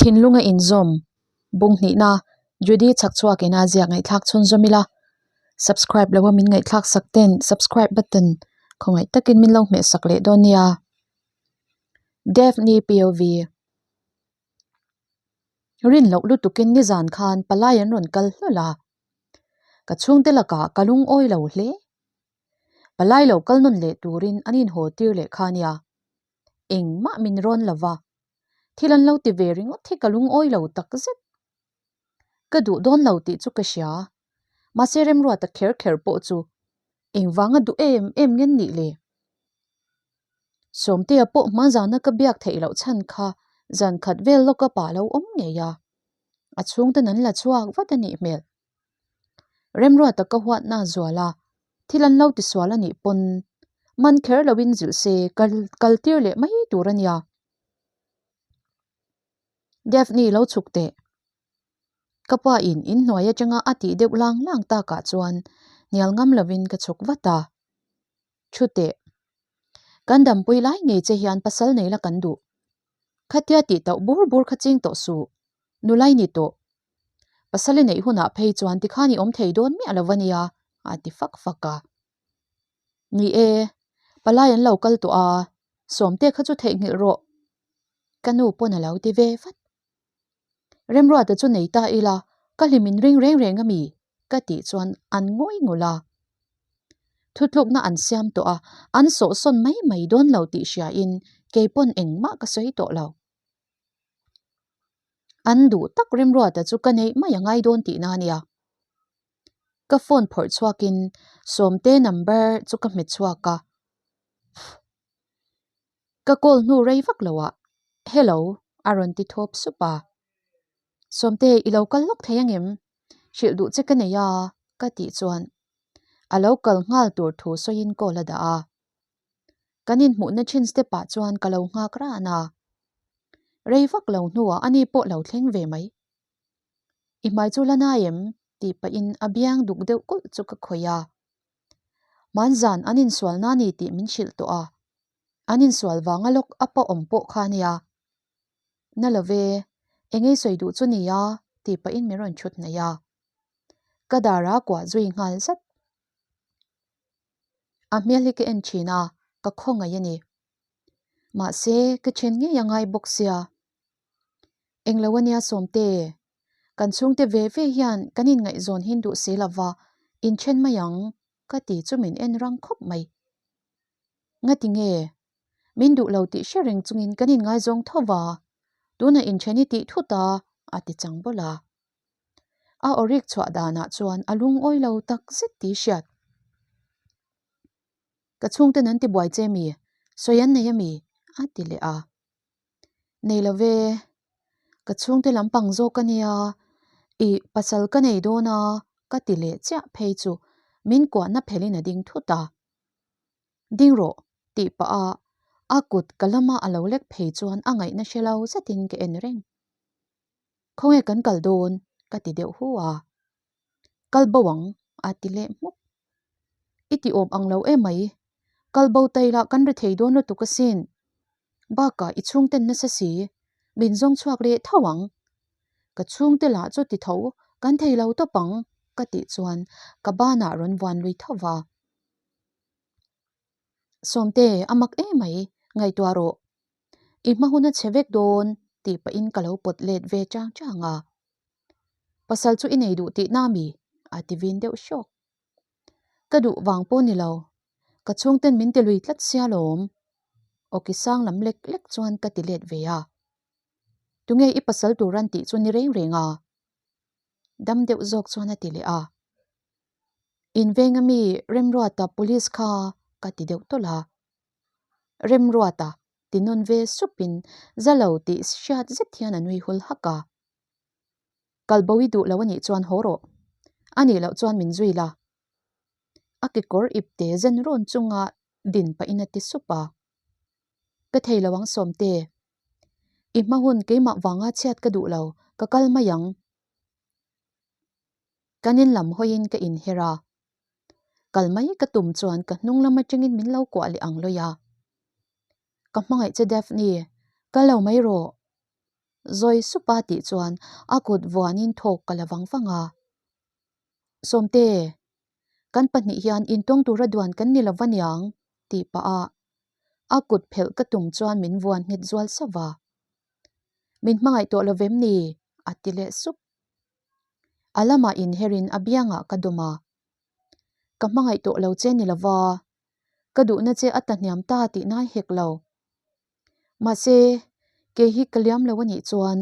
Thinlunga inzawm, Bung hnihna, Judy chhakchhuak ina ziak ngaihthlak chhunzawm ila. Subscribe loa min ngaihthlak sak ten subscribe button khawngaih takin min lo hmeh sak leh dawn nia. Daphne POV. Rin loh lutukin nizan khan palai an rawn kal hlawl a. Ka chhungte lakah ka lungawi lo hle. Palai lo kal nawn leh turin an inhaw tir leh kha nia. Engmah min rawn lo va. Thil an lo ti ve ringawt hi ka lungawi lo tak zet. Ka duh dawn lo tih chu ka hria. Mahse Remruata kher kher pawh chu engvanga duh em em ngen nih le? Sawmtea pawh hma zana ka biak theih loh chhan kha zan khat vel lawka pa lo awm ngei a. A chhungten an la chhuak vat a nih hmel. Remruata ka huatna a zual a, thil an lo tisual a nih pawn man kher loin zilh se kal tir leh mai tur a nia. Daphne lo chhuk teh. Ka pa in inhnuai atanga a tih deuh lang lang takah chuan hnial ngam lovin ka chhuk vat a. Thu teh. Kan dampui lai ngei che hian pasal nei la kan duh. Khatia tih tauh bur bur kha ching tawh suh. Nulai ni tawh. Pasal i neih hunah phei chuan tikhan i awm thei dawn miah lo va nia, a ti fak fak a. Ni e, palai an lo kal tawh a, Sawmte kha chu theihnghilh rawh. Ka nu pawn a lo ti ve vat. Remruata chu nei ta ila, ka hlim in ring reng reng a mi? ka tih chuan an ngawi ngul a. Thutlukna an siam tawh a, an sawhsawn mai mai dawn lo tih hriain kei pawn engmah ka sawi tawh lo. An duh tak Remruata chu ka neih mai a ngai dawn tihna a nia. Ka phone phawrh chhuakin Sawmte number chu ka hmet chhuak a. Ka call hnu rei vak lo ah Hello a rawn ti thawp sup a. Sawmte i lo kal lawk thei angem? Hrilh duh che ka nei a ka tih chuan a lo kal nghal tur thu sawiin call a dah a. Kan inhmuhna thin step ah chuan ka lo nghak ran a. Rei vak lo hnuah ani pawh lo thleng ve mai. I hmai chu la nai em? tih pahin a biang duk deuh kulh chu ka khawih a. Hmanzan an insual na ni tih min hrilh tawh a. An insual vanga lawk a pawh awm pawh kha nia. Na lo ve, eng ei sawi duh chu nia tih pahin min rawn thut hnaih a. Ka dar a kuah zui nghal zat. A hmel hi ka en thin a, ka khawngaih a ni. Mahse, ka then ngei a ngai bawk sia. Englo ania Sawmte, kan chhungte ve ve hian kan inngaihzawn hin duh si lova, inthen mai ang ka ti chu min en rang khawp mai. Ngati nge? Min duh lo tih hre reng chungin kan inngaizawng tho va, tunah inthen i tih thut a, a ti chang bawlh a. A awrik chhuah danah chuan a lungawi lo tak zet tih hriat. Ka chhungten an ti buai che mi? Sawi an nei a mi? a ti leh a. Nei lo ve, ka chhungte lampang zawk a nia, ih pasal ka nei dawn a ka ti leh chiah phei chu min kuahna phelin a ding thut a. Ding rawh tih pah a a kut ka lama a lo lek phei chuan a ngaihna hre lo zetin ka en reng. Khawnge kan kal dawn? ka ti deuh hu a. Kal bo ang a ti leh hmuk. I ti awm ang lo emai, kal bo ta ila kan ri thei dawn lutuk asin. Bakah i chhungten nasa si, min zawng chhuak leh tho ang. Ka chhungte lah chu ti tho, kan thei lo tawp ang ka tih chuan ka banah rawn vuan lui tho va. Sawmte, a mak emai, ngaihtuah rawh. I hma hun a chhe vek dawn tih pahin ka lo pawt let ve chang chang a. Pasal chu i nei duh tihna mi? a ti vin deuh hrawk. Ka duh vang pawh ni lo, ka chhungten min ti lui tlat sia lawm. Awki sang lam lek lek chuan ka ti let ve a. Tunge i pasal tur an tih chu ni reng reng a? Dam deuh zawk chuan a ti leh a. Invenga mi Remruata police kha ka ti deuh tawlh a. Remruata ti nawn ve supin za lo tih hriat zet hian a nui hul hak a. Kalbo i duh lo a nih chuan haw rawh. A nih loh chuan min zui la. A kekawr ipte zen rawn chunga din pahin a ti sup a. Ka thei lo ang Sawmte. I hma hun keimah vanga chhiat ka duh lo, ka kal mai ang. Kan in lam hawiin ka inher a. Kal mai ka tum chuan ka hnung lam atangin min lo kuah leh ang lawih a. Ka hmangaih che Daphne, kal lo mai rawh. Zawi supa tih chuan a kut vuanin thawk ka la vang vang a. Sawmte, kan pahnih hian intawng tura duan kan ni lo va niang tih pah a a kut phelh ka tum chuan min vuan nghet zual sauh va. Min hmangaih tawh lo vem ni? a ti leh sup. A lamah inherin a biangah ka dawm a. Ka hmangaih tawh lo che ni lo va, ka duhna che a ta hniam ta tih nai hek lo. Mahse, kei hi ka liam lo a nih chuan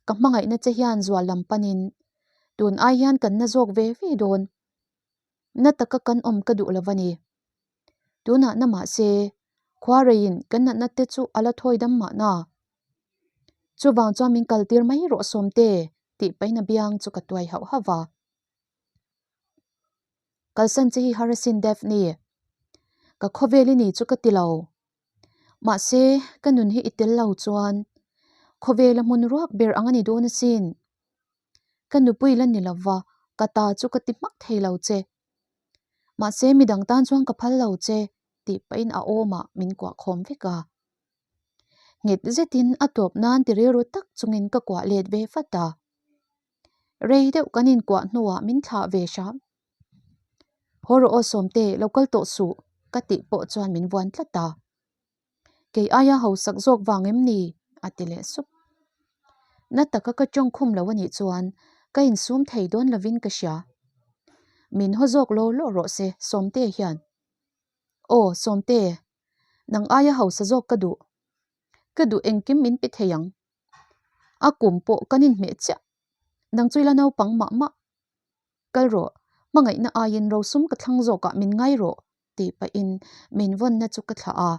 ka hmangaihna che hian zual lam panin tun ai hian kan na zawk ve ve dawn. Na taka kan awm ka duh lo va ni. Tunah na mahse, khuareiin kan natna te chu a la thawi dam mahna. Chuvang chuan min kaltir mai rawh Sawmte tih pahin a biang chu ka tuai hauh hauh va. Kalsan che hi har asin Daphne. Ka khawvel i ni chu ka ti lo. Mahse, ka nun hi i tel lo chuan khawvela hmun ruak ber ang a ni dawn asin. Ka nupui la ni lova, ka ta chu ka ti hmak thei lo che. Mahse, midang tan chuan ka phal lo che tih pahin a awmah min kuah khawm vek a. Nghet zetin a tawp nan ti rilru tak chungin ka kuah let ve vat a. Rei deuh kan inkuah hnuah min thlah ve hram. Haw rawh aw Sawmte, lo kal tawh suh, ka tih pawh chuan min vuan tlat a. Kei aia hausak zawk vang em ni? a ti leh sup. Na taka ka tawng khum lo a nih chuan ka insum thei dawn lovin ka hria. Min haw zawk law law rawh se Sawmte hian. Aw Sawmte, nang aia hausa zawk ka duh. Ka duh engkim min pe thei ang. A kum pawh kan inhmeh chiah. Nang chu ila naupang mah mah. Kal rawh, hmangaihna aiin rosum ka thlang zawkah min ngai rawh tih pahin min vawnna chu ka thlah a.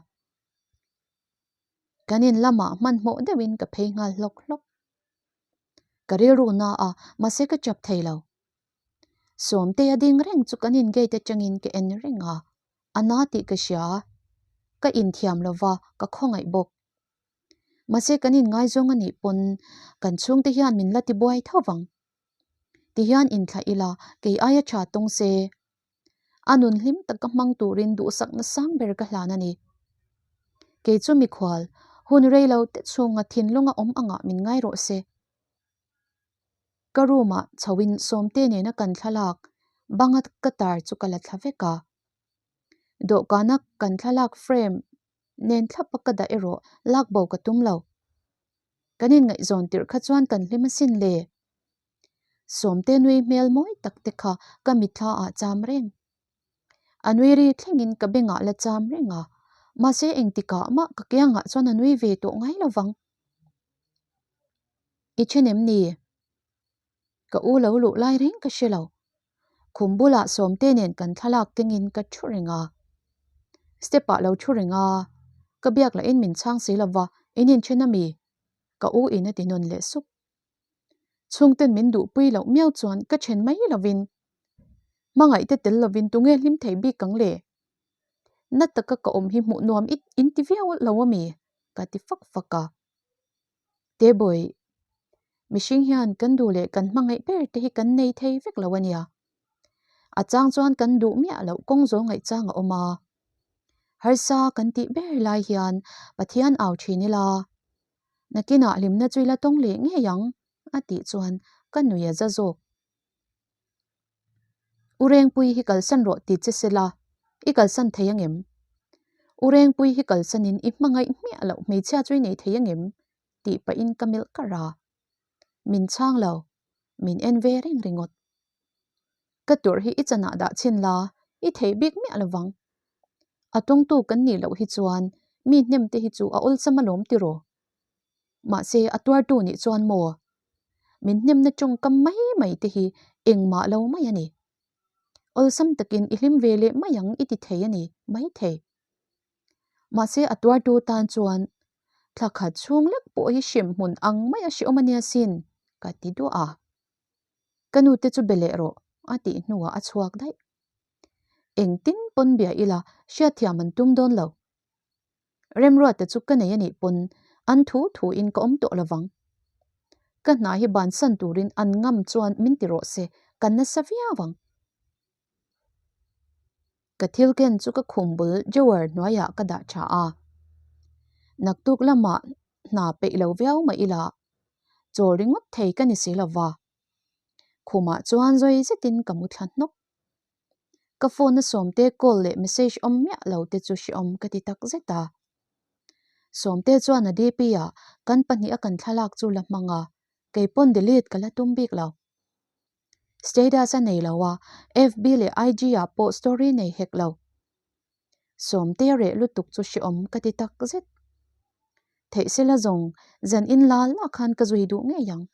Kan in lamah hmanhmawh deuhin ka phei nghal hlawk hlawk. Ka rilru na a, mahse ka chap thei lo. Sawmtea ding reng chu kan in gate atangin ka en reng a, a na tih ka hria. Ka inthiam lova, ka khawngaih bawk. Mahse kan inngaizawng a nih pawn kan chhungte hian min la tibuai tho vang. Tihian inthlah ila kei aia tha tawng se. A nun hlim taka hmang turin duhsakna sang ber ka hlan a ni. Kei chu mikhual, hun rei lo te chhunga thinlunga awm angah min ngai rawh se. Ka room ah chhoin Sawmte nena kan thlalak banga ka tar chu ka la thla vek a. Dawhkana kan thlalak frame nen thlapa ka dah erawh lak bo ka tum lo. Kan inngaihzawn tirh kha chuan kan hlim asin le. Sawmte nui hmel mawi tak te kha ka mitthla ah cham reng. A nui ri thlengin ka bengah la cham reng a, mahse engtikah mah ka kiangah chuan a nui ve tawh ngai lo vang. I then em ni? Ka u lo luh lai reng ka hre lo. Khum bulah Sawmte nen kan thlalak kengin ka thu reng a. Step ah lo thu reng a, ka biak lahin min chhang si lova, in inthen a mi? Ka u in a ti nawn leh sup. Chhungten min duhpui loh miau chuan ka then mai lovin hmangaih te tel lovin tunge hlim thei bik ang le? Na taka ka awm hi hmuh nuam i in ti viau lo a mi? Ka ti fak fak a. Tebawih, mihring hian kan duh leh kan hmangaih ber te hi kan nei thei vek lo a nia. A chang chuan kan duh miah loh kawng zawng ngaih chang a awm a. Harsa kan tih ber lai hian Pathian au thin ila, nakinah hlimna chu ila tawng leh ngei ang a tih chuan ka nui a za zawk. U Rengpui hi kalsan rawh ti che sela, i kalsan thei angem? U Rengpui hi kalsanin i hmangaih hmiah loh hmeichhia chu i nei thei angem? tih pahin ka melh kar a. Min chhang lo, min en ve reng ringawt. Ka turh hi i chanah dah chhin la, i theih bik miah lovang. A tawngtu kan nih loh hi chuan mi hnem te hi chu a awlsam alawm tiraw? Mahse, a tuartu nih chuan maw? Min hnemna tawngkam mai mai te hi engmah lo mai a ni. Awlsam takin i hlim ve leh mai ang i ti thei a ni maithei. Mahse, a tuartu tan chuan thla khat chhung lek pawh hi hrem hmun ang mai a hrehawm a nia sin, ka ti duah a. Ka nute chu be leh rawh, a tih hnuah a chhuak daih. Engtin pawn bia ila hriatthiam an tum dawn lo. Remruata chu ka nei a nih pawn an thu thu in ka awm tawh lovang. Ka hna hi bansan turin an ngam chuan min ti rawh se, ka nasa viau ang. Ka thil ken chu ka khum bul drawer hnuaiah ka dah tha a. Naktuk lamah hna peih lo viau mah ila. Chawl ringawt thei ka ni si lo va. Khumah chuan zawi zetin ka mu thla hnawk. Ka phone a Sawmte call leh message awm miah lo te chu hrehawm ka ti tak zet a. Sawmte chuan a DP ah kan pahniha kan thlalak chu la hmang a, kei pawn delete ka la tum bik lo. Status a nei lo a, FB leh IG ah pawh story nei hek lo. Sawmte reh lutuk chu hrehawm ka ti tak zet. Theih sela zawng zan in la la khan ka zui duh ngei ang.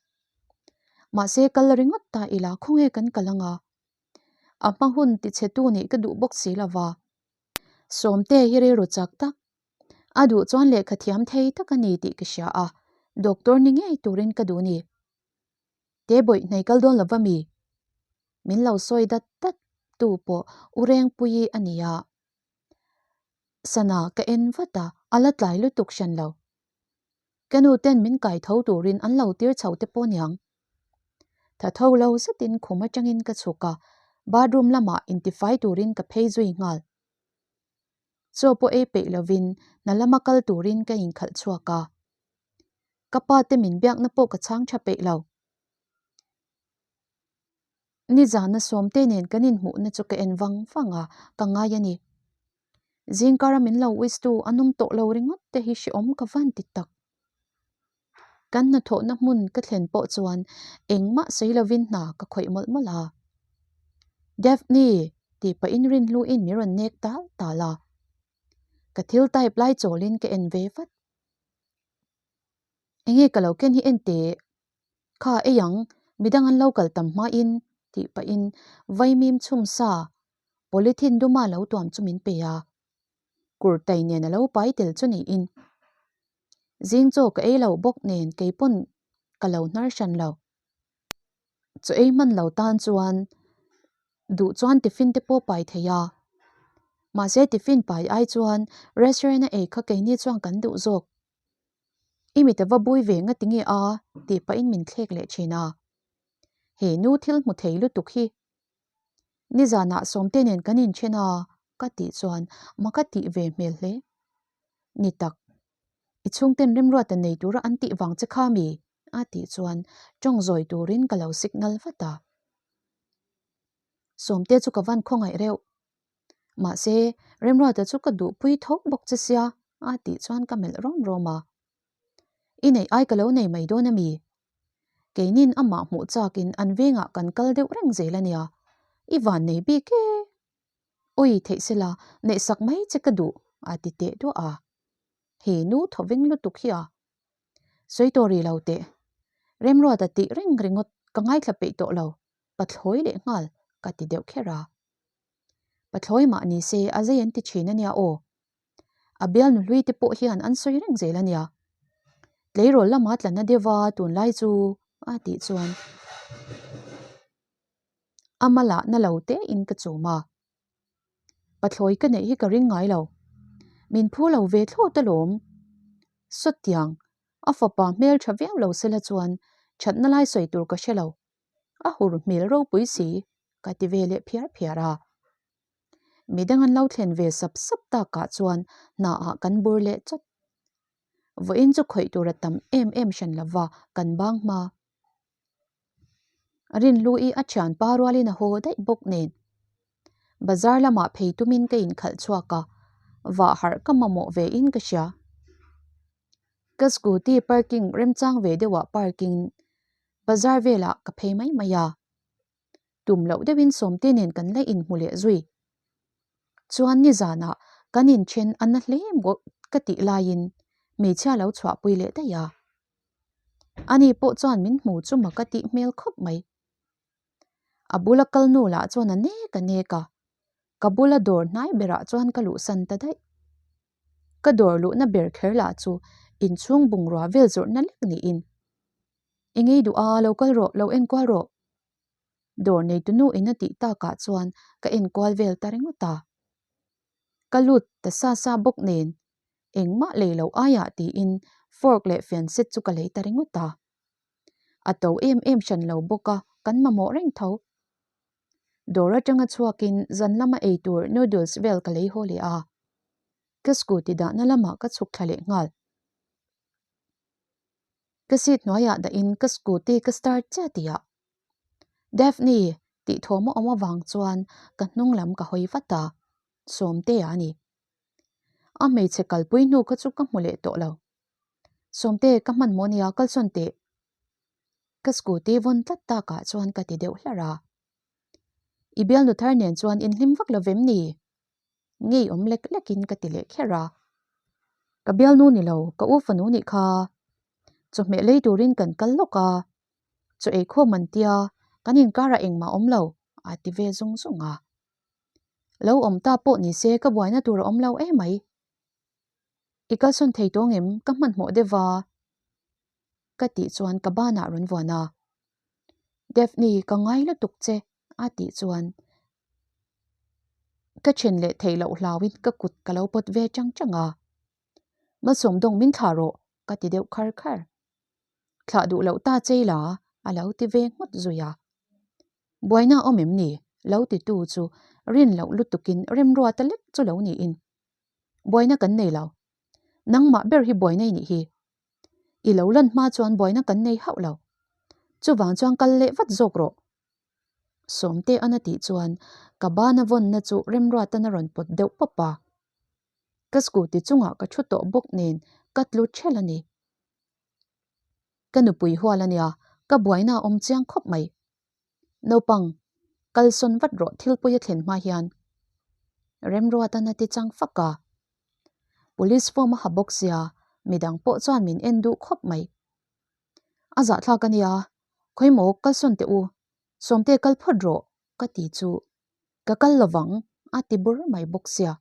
Mahse kal ringawt ta ila khawnge kan kal anga? A hma hun tichhetu nih ka duh bawk si lova. Sawmte hi rilru chak tak. A duh chuan lehkha thiam thei tak a ni tih ka hria a, doctor ni ngei turin ka duh ni. Te bawih hnei kal dawn lova mi? Min lo sawi dat dat tu pawh U Rengpuii a ni a. Sana ka en vat a, a la tlai lutuk hran lo. Ka nu ten min kai tho turin an lo tir chho te pawh niang. Tha tho lo zetin khum atangin ka chhuk a, bathroom lamah intifai turin ka phei zui nghal. Chaw pawh ei peih lovin hna lama kal turin ka inkhalh chhuak a. Ka pa te min biakna pawh ka chhang tha peih lo. Nizana Sawmte nen kan inhmuhna chu ka en vang vang a, ka ngai a ni. Zingkara min lo wish tu an awm tawh lo ringawt te hi hrehawm ka van ti tak. Kan hnathawhna hmun ka thlen pawh chuan engmah sawi lovin hna ka khawih mawlh mawlh a. Daphne tih pahin rinhluin min rawn nek tal tal a. Ka thil type lai chawlin ka en ve vat. Enge ka lo ken hi en teh. Kha ei ang, midang an lo kal tam hmain tih pahin vaimim chhum sa polythene duma lo tuam chu min pe a. Kurtai nen a lo pai tel chu niin. Zing chaw ka ei lo bawk nen kei pawn ka lo hnar hran lo. Chaw ei hman lo tan chuan duh chuan tiffin te pawh pai thei a. Mahse tiffin pai ai chuan restaurant a ei kha keini chuan kan duh zawk. I mit a va bui ve nga tinge a tih pahin min thlek leh thin a. He nu thil hmu thei lutuk hi. Nizanah Sawmte nen kan inthen a ka tih chuan ma ka tih ve hmel hle. Ni tak, i chhungten remruata nei tura an tih vang che kha mi? a tih chuan tawng zawi turin ka lo signal vat a. Sawmte chu ka van khawngaih reuh. Mahse, Remruata chu ka duhpui tho bawk che sia a tih chuan ka melh rawm rawm a. I neih ai ka lo nei mai dawn a mi? Keinin amah hmuh chakin an vengah kan kal deuh reng zel a nia. I van nei bik e! Ui theih sela, neihsak mai che ka duh a ti teh duah a. He nu thawveng lutuk hi a sawi tawh rih lo teh. Remruata tih reng ringawt ka ngaithla peih tawh lo, pathlawi leh nghal ka ti deuh kher a. Pathlawi mah ni se a zei an ti thin a nia aw. A bialnu hlui te pawh hian an sawi reng zel a nia. Tleirawl lama tla na deuh a tunlai chu a tih chuan a mala na lo te in ka chum a. Pathlawi ka neih hi ka ring ngai lo. Min phu lo ve thlawt alawm. Sawtiang, a fapa hmel tha viau lo sela chuan thatna lai sawi tur ka hre lo. A hur hmel ropui si ka ti ve leh phiar phiar a. Midang an lo thlen ve sap sap takah chuan hnaah kan bur leh chawt. Vawiin chu khawih tur a tam em em hran lova kan bang hma. Rinhlui a thianpa rualin a haw daih bawk nen. Bazar lamah phei tumin ka inkhalh chhuak a, vah harh ka mamawh ve in ka hria. Ka scooty parking remchang ve deuhah parking bazar velah ka phei mai mai a. Tum loh deuhin Sawmte nen kan la inhmu leh zui. Chuan nizanah kan inthen a na hle maw ka tih laiin hmeichhia lo chhuahpui leh daih a. Ani pawh chuan min hmu chu mak a tih hmel khawp mai. A bula kal nu lah chuan a nek a nek a, ka bula dawr hnai berah chuan ka luhsan ta daih. Ka dawr luhna ber kher lah chu inchhung bungrua vel zawrhna lek niin. I ngei duh a, lo kal rawh, lo enkual rawh. Dawr neitu nu in a tih takah chuan ka enkual vel ta ringawt a. Ka lut ta sa sa bawk nen engmah lei lo aiah tiin fork leh fian set chu ka lei ta ringawt a. A to em em hran lo bawk a, kan mamawh reng tho. Dawr atanga chhuakin zan lama ei tur noodles vel ka lei haw leh a. Ka scooty dahna lamah ka chhuk thla leh nghal. Ka seat hnuaiah dahin ka scooty ka start chiah tihah Daphne tih thawm a awm avang chuan ka hnung lam ka hawi vat a, Sawmtea a ni. A hmeichhe kalpui hnu kha chu ka hmu leh tawh lo. Sawmte ka hmanhmawh nia kalsawn teh. Ka scooty vawn tlat takah chuan ka ti deuh hlar a. I bialnu thar nen chuan inhlim vak lo vem ni? Ngei awm lek lekin ka ti leh kher a. Ka bialnu ni lo, ka u fanu nih kha. Chawhmeh lei turin kan kal lawk a. Chaw ei khawm an tia, kan inkarah engmah awm lo, a ti ve zung zung a. Lo awm ta pawh ni se ka buaina tur a awm lo emai. I kalsawn thei tawng em? Ka hmanhmawh deuh va. Ka tih chuan ka banah rawn vuan a. Daphne, ka ngai lutuk che, a tih chuan ka then leh theih loh hlauin ka kut ka lo pawt ve chang chang a. Malsawmdawng min thlah rawh, ka ti deuh khar khar. Thlah duh loh ta chei la, a lo ti ve nghut zui a. Buaina awm em ni? Lo ti tu chu rin loh lutukin remruata lek chu lo niin. Buaina kan nei lo. Nangmah ber hi buaina i nih hi. I lo lan hma chuan buaina kan nei hauh lo. Chuvang chuan kal leh vat zawk rawh. Sawmte an a tih chuan ka bana vawnna chu remruatan a rawn pawt deuh pawp a. Ka scooty chungah ka thu tawh bawk nen ka tlu ṭhelh a ni. Ka nupui hual a nia, ka buaina a awm chiang khawp mai. Naupang, kal sawn vat rawh thil pawi a thlen hma hian. Remruatan a ti chang fak a. Police form a ha bawk sia, midang pawh chuan min en duh khawp mai. A zahthlak a nia, khawimaw kal sawn teh u, Sawmte kal phawt rawh ka ti chu ka kal lovang a ti bur mai bawk sia.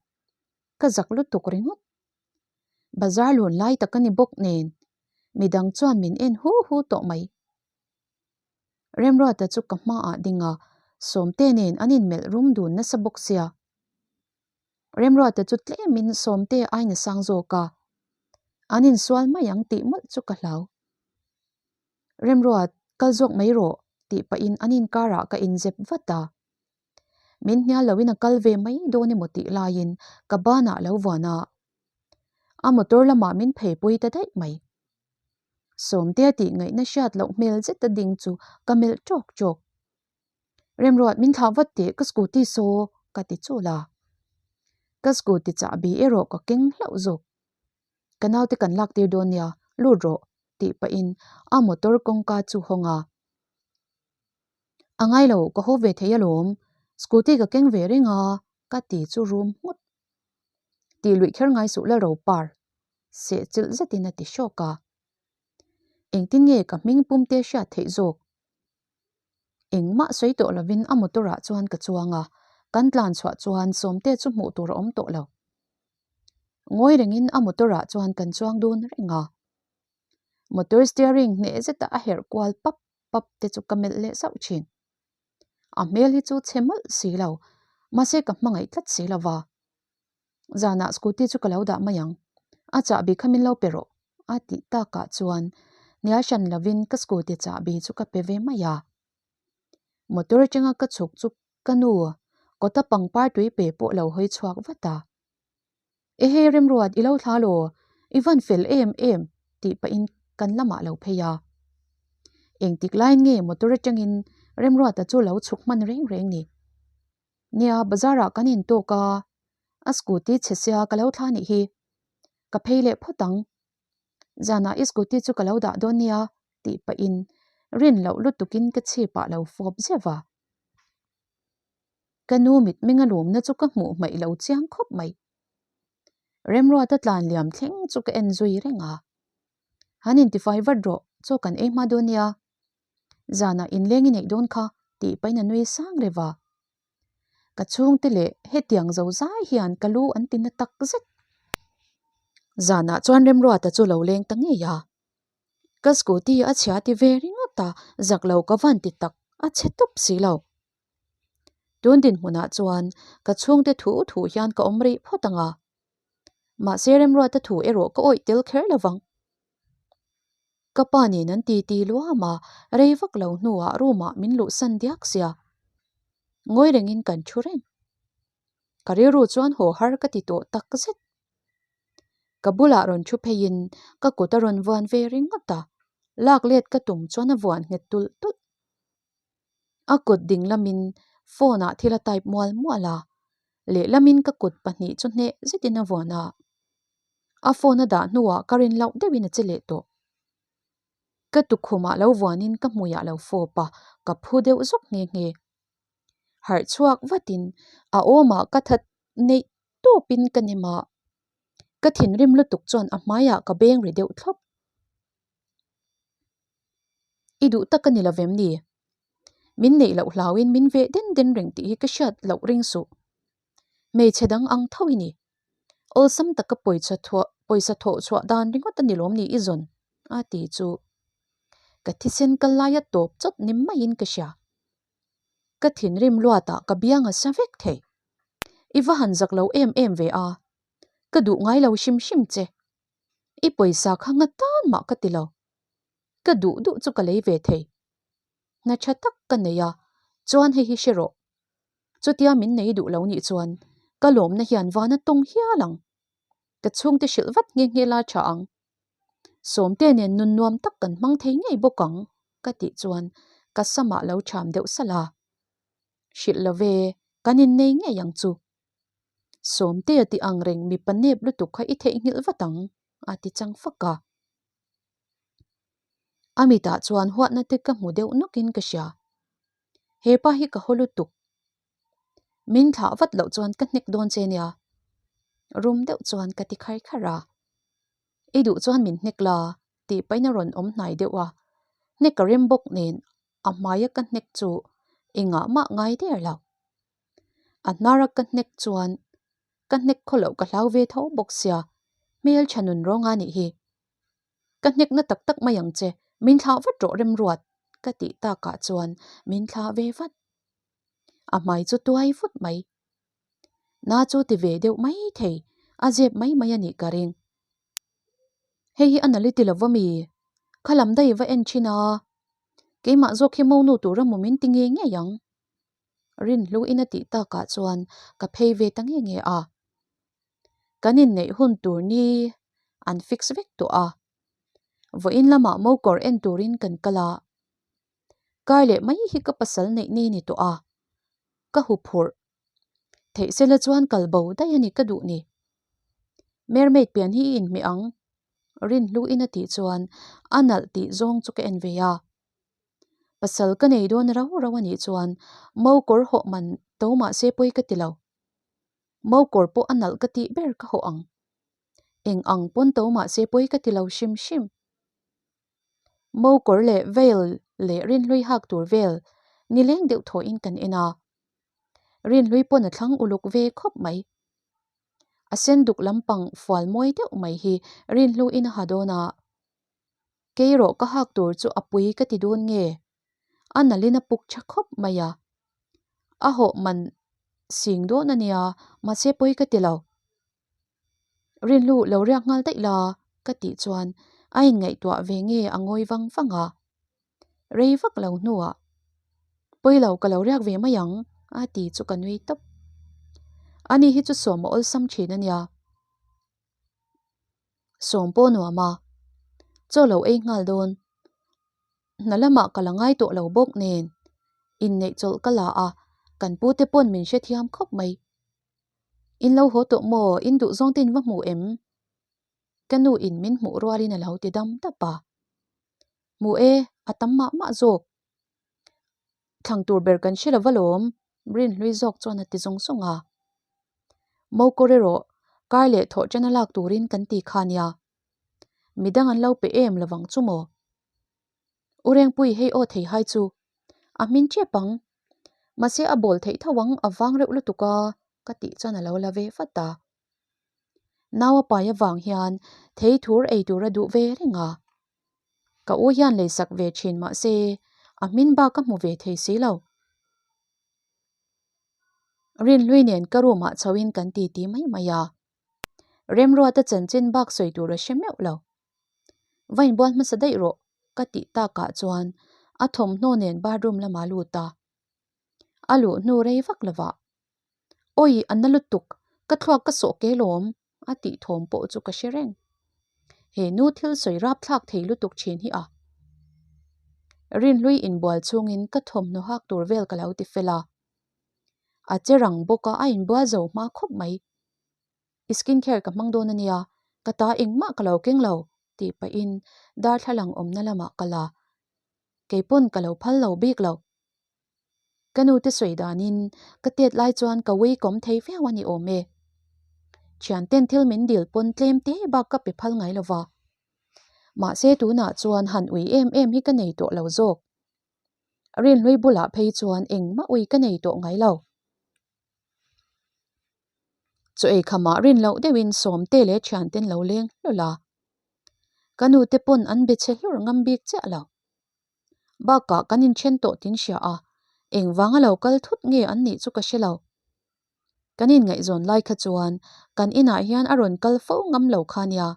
Ka zak lutuk ringawt. Bazar lun lai tak a ni bawk nen midang chuan min en hu hu tawh mai. Remruata chu ka hmaah ding a, Sawmte nen an inmelh rum dun nasa bawk sia. Remruata chu tlemin Sawmte aina sang zawk a, an insual mai ang tih mawlh chu ka hlau. Remruat, kal zawk mai rawh tih pahin an inkarah ka inzep vat a. Min hnial loin a kal ve mai dawn emaw tih laiin ka banah lo vuan a, a motor lamah min pheipui ta daih mai. Sawmtea tih ngaihna hriat loh hmel zeta ding chu ka melh ṭawk ṭawk. Remruat min thlah vat teh ka scooty saw ka ti chul a. Ka scooty chahbi erawh ka keng hlauh zawk. Ka naute kan lak tir dawn nia, lut rawh tih pahin a motor kawngka chu hawng a. A ngai lo, ka haw ve thei alawm, scooty ka keng ve reng a ka ti chu rum nghut. Tih luih kher ngai suh la ro par, seh chilh zetin a ti hrawk a. Engtin nge ka hming pum te hriat theih zawk? Engmah sawi tawh lovin a motor ah chuan ka chuang a, kan tlan chhuah chuan Sawmte chu hmuh tur a awm tawh lo. Ngawi rengin a motor ah chuan kan chuang dun reng a. Motor steering hneh zeta a herh kual pap pap te chu ka melh leh zauh thin. A hmel hi chu chhe mawlh si lo, mahse ka hmangaih tlat si lo va. Zanah scooty chu ka lo dah mai ang, a chahbi kha min lo pe rawh a tih takah chuan hnial hran lovin ka scooty chahbi chu ka pe ve mai a. Motor atanga ka chhuk chu ka nu kawta pangpar tui pe pawh lo hawi chhuak vat a. Ehe Remruat i lo thla law, i van fel em em tih pahin kan lamah lo phei a. Engtik laiin nge motor atangin Remruata chu lo chhuk hman reng reng ni? Nia, bazar ah kan intawk a, a scooty chhe sia ka lo thla nih hi. Ka phei leh phawt ang. Zanah i scooty chu ka lo dah dawn nia tih pahin rin loh lutukin ka chhipah lo fawp zeuh a. Ka nu mitmeng a lumna chu ka hmuh hmaih lo chiang khawp mai. Remruata tlan liam thleng chu ka en zui reng a. Han intifai vat rawh, chaw kan ei hma dawn nia. Zanah inleng i neih dawn kha tih pahin a nui sang reuh a. Ka chhungte leh hetiang zo zai hian ka lu an ti na tak zet. Zanah chuan Remruata chu lo leng ta ngei a. Ka scooty a chhia ti ve ringawt a, zak lo ka van ti tak, a chhe tawp si lo. Tun dinhmunah chuan ka chhungte thu thu hian ka awm rih phawt ang a. Mahse Remruata thu erawh ka awih tel kher lo vang. Ka pa nen an ti ti luam a, rei vak lo hnuah room ah min luhsan diak sia. Ngawi rengin kan thu reng. Ka rilru chuan haw har ka ti tawh tak zet. Ka bulah rawn thu pheiin ka kut a rawn vuan ve ringawt a. Lak let ka tum chuan a vuan nghet tulh tulh. A kut ding lamin phone ah thil a type mual mual a, lehlamin ka kut pahnih chu hneh zetin a vuan a. A phone a dah hnuah ka rin loh deuhin a che leh tawh. Ka tukhumah lo vuanin ka hmuiah lo fawp a, ka phu deuh zawk nghe nghe. Harh chhuak vatin a awmah ka that neih tawpin ka nem a, ka thinrim lutuk chuan a hmaiah ka beng ri deuh thlawp. I duh tak a ni lovem ni? Min neih loh hlauin min veh den den reng tih hi ka hriat loh ring suh. Hmeichhe dang ang tho i ni. Awlsam taka pawisa thuah pawisa thawh chhuah dan ringawt a ni lawm ni i zawn? a ti chu. Ka thisen kal laia tawp chawt ni maiin ka hria. Ka thinrim luatah ka biang a sa vek thei. I va han zak lo em em ve a. Ka duh ngai lo hrim hrim che. I pawisa kha nga tan mah ka ti lo. Ka duh duh chu ka lei ve thei. Hna tha tak ka nei a, chuan hei hi hre rawh. Chutia min nei duh lo nih chuan ka lawmna hian van a tawng hial ang. Ka chhungte hrilh vat nghe nghe la tha ang. Sawmte nen nun nuam tak kan hmang thei ngei bawk ang ka tih chuan ka samah lo cham deuh salh a. Hrilh lo ve, kan innei ngei ang chu. Sawmtea tih ang reng mipa nep lutuk kha i theihnghilh vat ang a ti chang fak a. A mitah chuan huatna te ka hmu deuh nawkin ka hria. He pa hi ka haw lutuk. Min thlah vat loh chuan ka hnek dawn che nia. Rum deuh chuan ka ti khar khar a. I duh chuan min hnek la tih pahin a rawn awm hnai deuh a. Hnek ka rem bawk nen a hmaia ka hnek chu engah mah ngai der lo. A hnara ka hnek chuan ka hnek khaw loh ka hlau ve tho bawk sia, hmeltha nun rawng a nih hi. Ka hnek na tak tak mai ang che, min thlah vat rawh remruat ka tih takah chuan min thlah ve vat. A hmai chu tuai vut mai. Na chu ti ve deuh mai thei, a zep mai mai a nih ka ring. Hei hi a nali ti lova mi? Kha lam daih va en thin a, keimah zawk hi monu tura mu min ti ngei ngei ang. Rinhluin a tih takah chuan ka phei ve ta nge nge a. Kan inneih hun tur ni an fix vek tawh a. Vawiin lamah mokawr en turin kan kal a. Kar leh mai hi ka pasal neih ni ni tawh a. Ka huphurh. Theih sela chuan kal bo daih a ni ka duh ni. Mermaid pian hi i inhmeh ang. Rinhluin a tih chuan a nalh tih zawng chu ka en ve a. Pasal ka nei dawn rau rau a nih chuan mo kawr hawh man to mah se pawi ka ti lo. Mo kawr pawh a nalh ka tih ber ka hawh ang. Eng ang pawn to mah se pawi ka ti lo hrim hrim. Mo kawr leh veil leh rinhlui hak tur vel nileng deuh thawhin kan en a. Rinhlui pawn a thlang uluk ve khawp mai. A sen duk lampang fual mawi deuh mai hi rinhluin a ha dawn a. Kei rawh ka hak tur chu a pui ka ti dawn nge? A nalin a puk tha khawp mai a. A hawh man sing dawn a nia, mahse pawi ka ti lo. Rinhlu lo riak nghal daih la ka tih chuan a inngaihtuah ve nge a ngawi vang vang a. Rei vak lo hnuah pawi lo ka lo riak ve mai ang a ti chu ka nui tawp. Ani hi chu sawm a awlsam thin a nia. Sawm pawh nuam a, chaw lo ei nghal dawn. Hna lamah ka la ngai tawh lo bawk nen inneih chawlh ka la a, kan pute pawn min hrethiam khawp mai. In lo haw tawh maw? In duh zawng te in va hmu em? Ka nu in min hmuh rualin a lo ti dam dap a. Hmu e, a tam mah mah zawk. Thlang tur ber kan hre lo va lawm, Rinhlui zawk chuan a ti zawng zawng a. Mokawr erawh kar leh thawh ṭana lak turin kan ti kha nia. Midang an lo pe em lovang chu maw? U Rengpui hei aw thei hai chu a hmin ṭep ang. Mahse a bawl theih tho ang a vang reuh lutuk a ka tih chuan a lo la ve vat a. Nau a pai avang hian thei thur ei tur a duh ve reng a. Ka u hian leisak ve thin mahse a hmin bak ka hmu ve thei si lo. Rinhlui nen ka room ah chho in kan titi mai mai a. Remruata chanchin bak sawi tur a hre meuh lo. Va inbual hmasa daih rawh ka tih takah chuan a thawmhnaw nen bathroom lamah a lut a. A luh hnu rei vak lovah Awi a na lutuk, ka thluak ka sawh ke lawm a tih thawm pawh chu ka hre reng. He nu thil sawi rap thlak thei lutuk thin hi a. Rinhlui inbual chungin ka thawmhnaw hak tur vel ka lo ti fel a. A che rang bawk a, a inbual zo hma khawp mai. I skin care ka hmang dawn a nia, ka ta engmah ka lo keng lo, tih pahin darthlalang awmna lamah ka la. Kei pawn ka lo phal lo bik lo. Ka nu te sawi danin ka tet lai chuan ka ui kawm thei viau a ni awm e. Thianten thil min dil pawn tlem te bak ka pe phal ngai lo va. Mahse tunah chuan han ui em em hi ka nei tawh lo zawk. Rinhlui bulah phei chuan engmah ui ka nei tawh ngai lo. Chaw ei khamah rin loh deuhin Sawmte leh thianten lo leng hlawlh a. Ka nu te pawn an be chhe hlur ngam bik chiah lo. Bakah kan inthen tawh tin hria a, engvanga lo kal thut nge an nih chu ka hre lo. Kan inngaihzawn lai kha chuan kan inah hian a rawn kal fo ngam lo kha nia.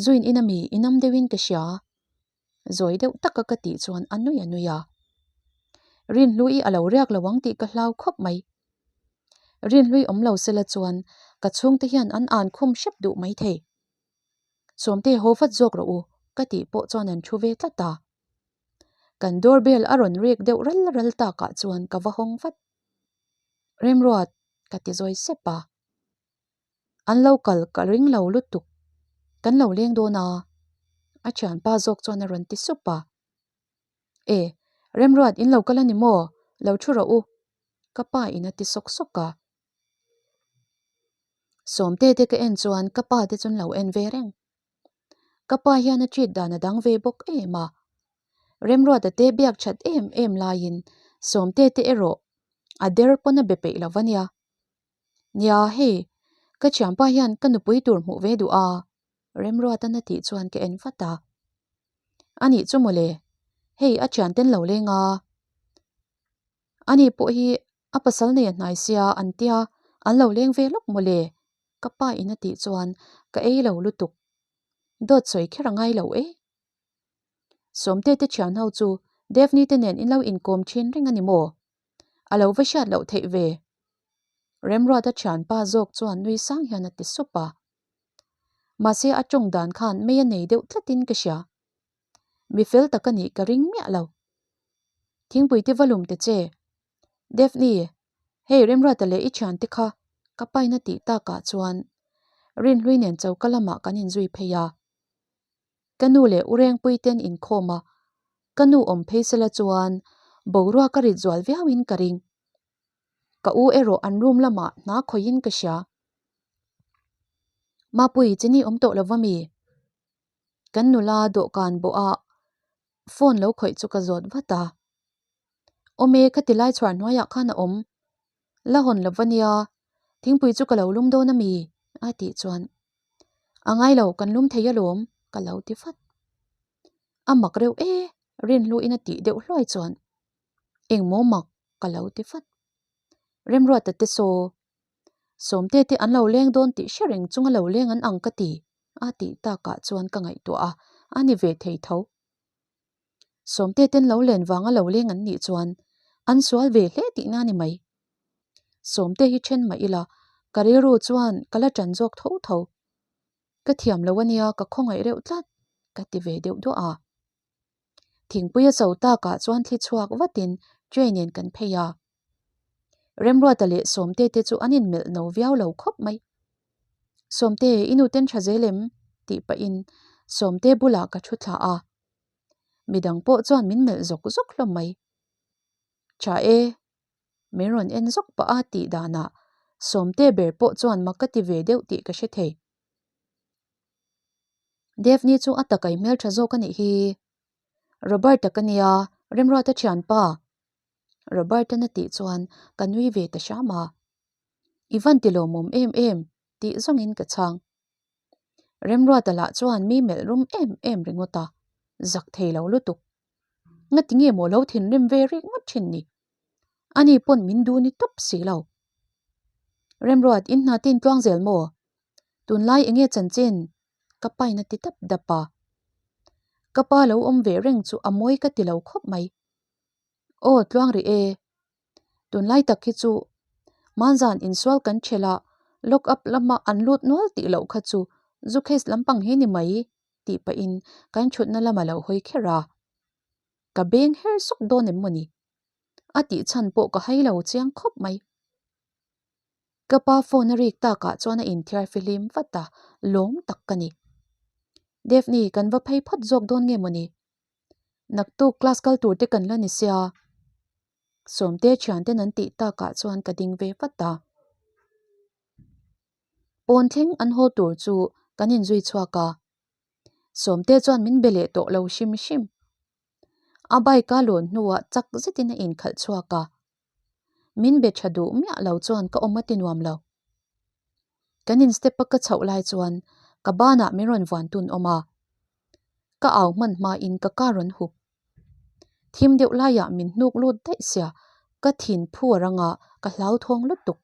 Zuin ina mi inam deuhin ka hria. Zawi deuh taka ka tih chuan a nui a nui a. Rinhlui a lo riak lo ang tih ka hlau khawp mai. Rinhlui awm lo sela chuan ka chhungte hian an an khum hrep duh mai thei. Sawmte haw vat zawk rawh u ka tih pawh chuan an thu ve tlat a. Kan door bell a rawn rik deuh ral ral takah chuan ka va hawng vat. Remruat ka ti zawi sep a. An lo kal ka ring lo lutuk. Kan lo leng dawn a. A thianpa zawk chuan a rawn ti sup a. E, Remruat in lo kal a ni maw? Lo thu rawh u. Ka pa in a ti sawk sawk a. Sawmte te ka en chuan ka pa te chu an lo en ve reng. Ka pa hian a treat dan a dang ve bawk em a. Remruata te biak that em em laiin Sawmte te erawh a der pawn a be peih lo va nia. Nia hei, ka thianpa hian ka nupui tur hmuh ve duh a, Remruatan a tih chuan ka en vat a. Anih chu mawle, hei a thianten lo leng a. Ani pawh hi a pasal nei a hnai sia an tia, an lo leng ve lawk mawle, ka pa in a tih chuan ka ei lo lutuk. Dawt sawi kher a ngai lo e. Sawmte te thian ho chu Devni te nen in lo inkawm thin reng a ni maw? A lo va hriat loh theih ve. Remruata thianpa zawk chuan nui sang hian a ti sup a. Mahse a tawng dan khan mei a nei deuh tlatin ka hria. Mi fel tak a nih ka ring miah lo. Thingpui te va lum ta che. Daphne, hei Remruata leh i thiante kha ka paina tih takah chuan Rinhlui nen choka lamah kan inzui phei a. Ka nu leh u Rengpui ten inkhawm a, ka nu awm phei sela chuan boruak a rit zual viauin ka ring. Ka u erawh an room lamah hna khawihin ka hria. Mapui, chini awm tawh lova mi? Kan nula dawhkan bawhah phone lo khawih chu ka zawt vat a. Awm e, khati lai chhuar hnuaiah khan a awm. La hawn lo va nia, thingpui chu ka lo lum dawn a mi? a tih chuan A ngai lo, kan lum thei alawm, ka lo ti vat. A mak reuh e, Rinhluin a tih deuh hluai chuan Engmaw mak? ka lo ti vat. Remruata te saw, Sawmte te an lo leng dawn tih hre reng chunga lo leng an ang ka ti, a tih takah chuan ka ngaihtuah a, a ni ve thei tho. Sawmte ten lo len vanga lo leng an nih chuan an sual ve hle tihna a ni mai. Sawmte hi then mah ila, ka rilru chuan ka la tan zawk tho tho. Ka thiam lo a nia, ka khawngaih reuh tlat, ka ti ve deuh duah a. Thingpui a cho takah chuan thli chhuak vatin tray nen kan phei a. Remruata leh Sawmte te chu an inmelh no viau lo khawp mai. Sawmte, i nu ten tha zel em? tih pahin Sawmte bulah ka thu thla a. Midang pawh chuan min melh zawk zawk hlawm mai. Tha e, min rawn en zawk pah a tih danah Sawmte ber pawh chuan mak ka ti ve deuh tih ka hre thei. Devni chu a takai hmeltha zawk a nih hi. Robert-a ka nia, Remruata thianpa. Robert-an a tih chuan ka nui ve ta hram a. I van ti lawmawm em em tih zawngin ka chhang. Remruata lah chuan mi melh rum em em ringawt a, zak thei lo lutuk. Ngati nge maw lo thinrim ve rik ngawt thin ni? Ani pawn min duh ni tawp si lo. Remruat, in hna tin tluang zel maw? Tunlai enge chanchin? Ka pain a ti dap dap a. Ka pa lo awm ve reng chu a mawi ka ti lo khawp mai. Aw, tluang rih e. Tunlai tak hi chu Manzan insual kan ṭhelh a, lock up lama an lut nual tih loh kha chu zu case lampang hi ni mai tih pahin kan ṭhutna lama lo hawi kher a. Ka beng her sawk dawn em mawni? A tih chhan pawh ka hai lo chiang khawp mai. Ka pa phone a rik takah chuan a inthiar fihlim vat a, lawm tak ka ni. Daphne, kan va phei phawt zawk dawn nge mawni? Naktuk class kal tur te kan la ni sia. Sawmte thianten an tih takah chuan ka ding ve vat a. Pawn thleng an haw tur chu kan inzui chhuak a. Sawmte chuan min be leh tawh lo hrim hrim. A bike a lawn hnuah chak zetin a inkhalh chhuak a. Min be tha duh miah lo chuan ka awm a ti nuam lo. Kan in step a ka chhoh lai chuan ka banah min rawn vuan tun awm a. Ka au hman hmain ka car rawn hup. Thim deuh laiah min hnuk lut daih sia ka thin phu a rang a, ka hlauthawng lutuk.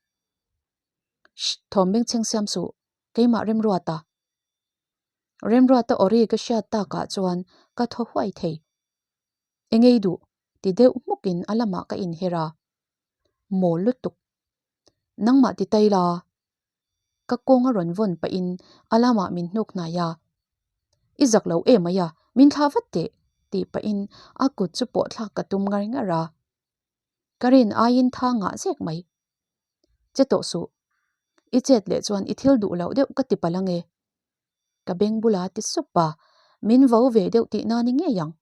Shh, thawm bengchheng siam suh, keimah Remruata. Remruata awri ka hriat takah chuan ka thaw huai thei. Engei duh? ti deuh hmukin a lamah ka inher a. Mawl lutuk. Nangmah ti tai la. Ka kawng a rawn vawn pahin a lamah min hnuk hnai a. I zak lo em mai a, min thlah vat teh, tih pahin a kut chu pawh thlak ka tum ngar ngar a. Ka rin aiin tha ngah zek mai. Che tawh suh. I chet leh chuan i thil duh loh deuh ka ti palh ange. Ka beng bula ti sup a, min vo ve deuh tih na ni ngei ang.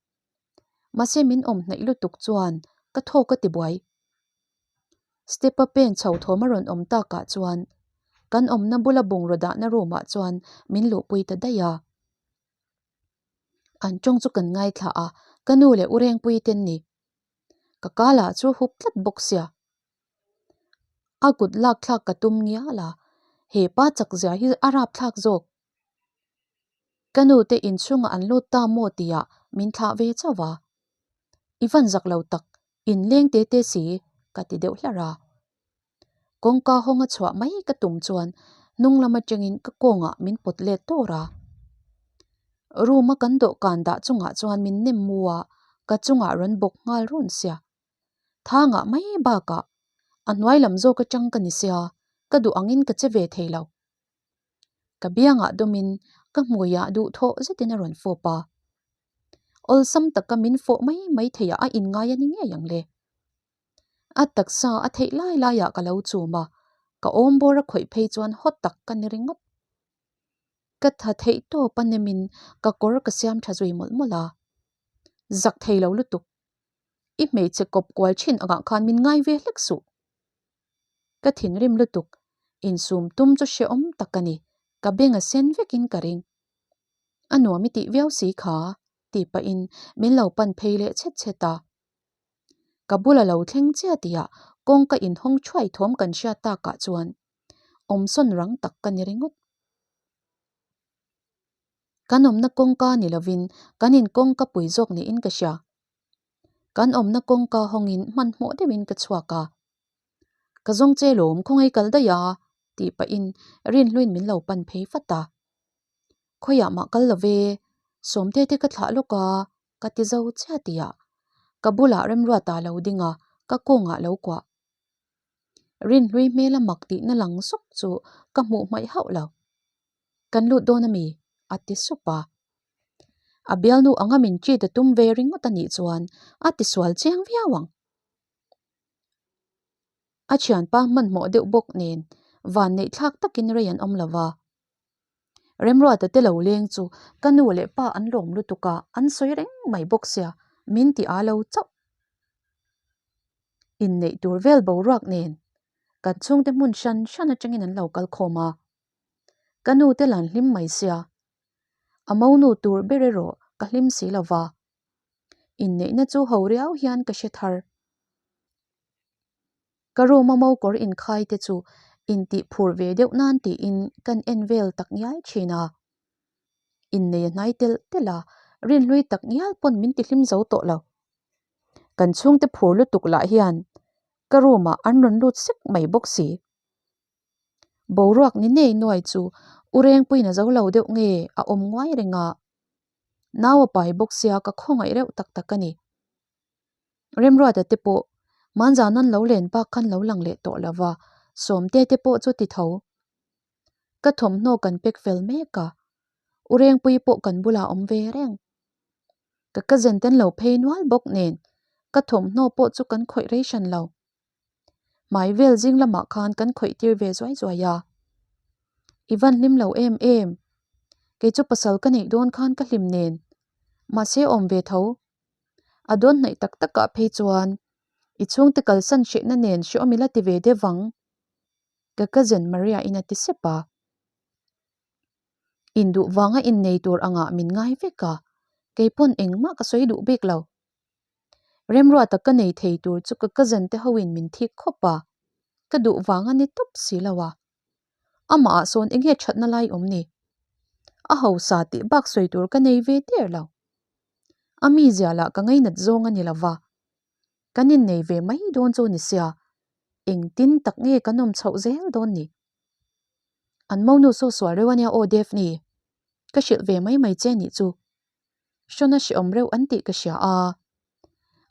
Mahse min awm hnaih lutuk chuan ka thaw ka ti buai. Step a pen chho thawm a rawn awm takah chuan kan awmna bula bungraw dahna room ah chuan min luhpui ta daih a. An tawng chu kan ngaithla a, ka nu leh u Rengpui ten ni. Ka kala chu hup tlat bawk sia. A kut lak thlak ka tum ngial a, he pa chak zia hi a rap thlak zawk. Ka nu te inchhungah an lut ta maw tihah min thlah ve chauh a. I van zak lo tak, in leng te te si, ka ti deuh hlar a. Kawngka hawnga chhuah mai ka tum chuan hnung lam atangin ka kawngah min pawt let tawr a. Room a kan dawhkan dah chungah chuan min nem mu a, ka chungah rawn bawk nghal run sia. Thangah mai bakah a hnuai lam zawk atang ka ni sia, ka duh angin ka che ve thei lo. Ka biangah dawmin ka hmuiah duhthawh zetin a rawn fawp a. Awlsam taka min fawh mai mai theiah a inngai a ni ngei ang le. A taksa a theih lai laiah ka lo chum a, ka awm bawr a khawih phei chuan hawt tak ka ni ringawt. Ka tha theih tawp a nemin ka kawr ka siam tha zui mawlh mawlh a. Zak thei lo lutuk. I hmeichhe kawp kual thin angah khan min ngai ve hlek suh. Ka thinrim lutuk, insum tum chu hrehawm tak a ni, ka beng a sen vekin ka ring. A nuam i tih viau si kha, tih pahin min lo pan phei leh chhet chhet a. Ka bula lo thleng chiah tihah kawngka inhawng thuai thawm kan hriat takah chuan awmsawn rang tak ka ni ringawt. Kan awmna kawngka ni lovin kan inkawngka pui zawk niin ka hria. Kan awmna kawngka hawngin hmanhmawh deuhin ka chhuak a. Ka zawng che lawm khawngaih kal daih a, tih pahin Rinhluiin min lo pan phei vat a. Khawiah mah kal lo ve, Sawmte te ka thlah lawk a, ka ti zo chiah tihah ka bulah Remruata lo ding a, ka kawngah lo kuah. Rinhlui hmela mak tihna lang sawk chu ka hmuh hmaih hauh lo. Kan lut dawn a mi? a ti sup a. A bialnu anga min treat a tum ve ringawt a nih chuan a tisual chiang viau ang. A thianpa hmanhmawh deuh bawk nen vanneih thlak takin rei an awm lo va. Remruata te lo leng chu ka nu leh pa an lawm lutuk a, an sawi reng mai bawk sia, min ti a lo chauh. Inneih tur vel boruak nen kan chhungte hmun hran hran atangin an lo kal khawm a. Ka nu te lan hlim mai sia, a monu tur ber erawh ka hlim si lo va. Inneihna chu ho riau hian ka hre thar. Ka room a mokawr inkhai te chu intih phur ve deuh nan tiin kan en vel tak ngial thin a. Innei a hnai telh telh a, rinhlui tak ngial pawn min ti hlim zo tawh lo. Kan chhungte phur lutuk lah hian ka room ah an rawn lut sek mai bawk si. Boruak ni nei nuai chu u Rengpuiin a zo lo deuh nge a awm nguai reng a. Nau a pai bawk sia ka khawngaih reuh tak tak a ni. Remruata te pawh Manzan an lo len bak khan lo lang leh tawh lo va, Sawmte te pawh chu ti tho. Ka thawmhnaw kan pack fel mek a, U Rengpuii pawh kan bulah a awm ve reng. Ka cousin ten lo phei nual bawk nen ka thawmhnaw pawh chu kan khawih rei hran lo. Hmai vel zing lamah khan kan khawih tir ve zuai zuai a. I van hlim lo em em. Kei chu pasal ka neih dawn khan ka hlim nen. Mahse awm ve tho. A dawn hnaih tak takah phei chuan i chhungte kalsan hrehna nen hrehawm ila ti ve deuh vang. Ka cousin Maria in a ti sep a. Induh vanga innei tur angah min ngai vek a, kei pawn engmah ka sawi duh bik lo. Remruata ka nei thei tur chu ka cousin te hoin min thik khawp a, ka duh vang a ni tawp si lo a. Amah ah sawn enge thatna lai awm ni? A hausa tih bak sawi tur ka nei ve der lo. A mizia lah ka ngainat zawng a ni lo va. Kan innei ve mai dawn chu ni sia, engtin tak nge kan awm chhoh zel dawn ni? An monu saw sual reuh ania aw Daphne, ka hrilh ve mai mai che nih chu. Hrawn a hreawm reuh an tih ka hria a,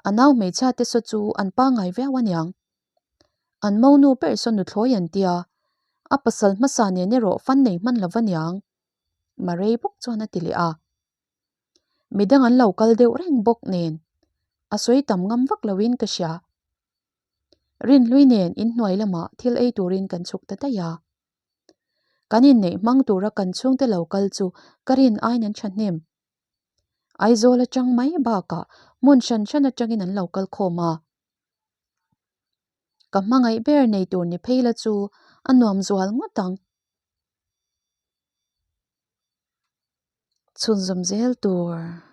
a nau hmeichhia te saw chu an pangngai viau aniang. An monu ber saw nuthlawi an tia, a pasal hmasa nen erawh fan nei hman lo aniang, Marei bawk chuan a ti leh a. Midang an lo kal deuh reng bawk nen a sawi tam ngam vak loin ka hria. Rinhlui nen inhnuai lamah thil ei turin kan chhuk ta daih a. Kan inneih hmang tura kan chhungte lo kal chu ka rin aiin an thahnem. Aizawl atang mai bakah hmun hran hran atangin an lo kal khawm a. Ka hmangaih ber nei tur ni phei la chu a nuam zual ngawt ang. Chhunzawm zel tur.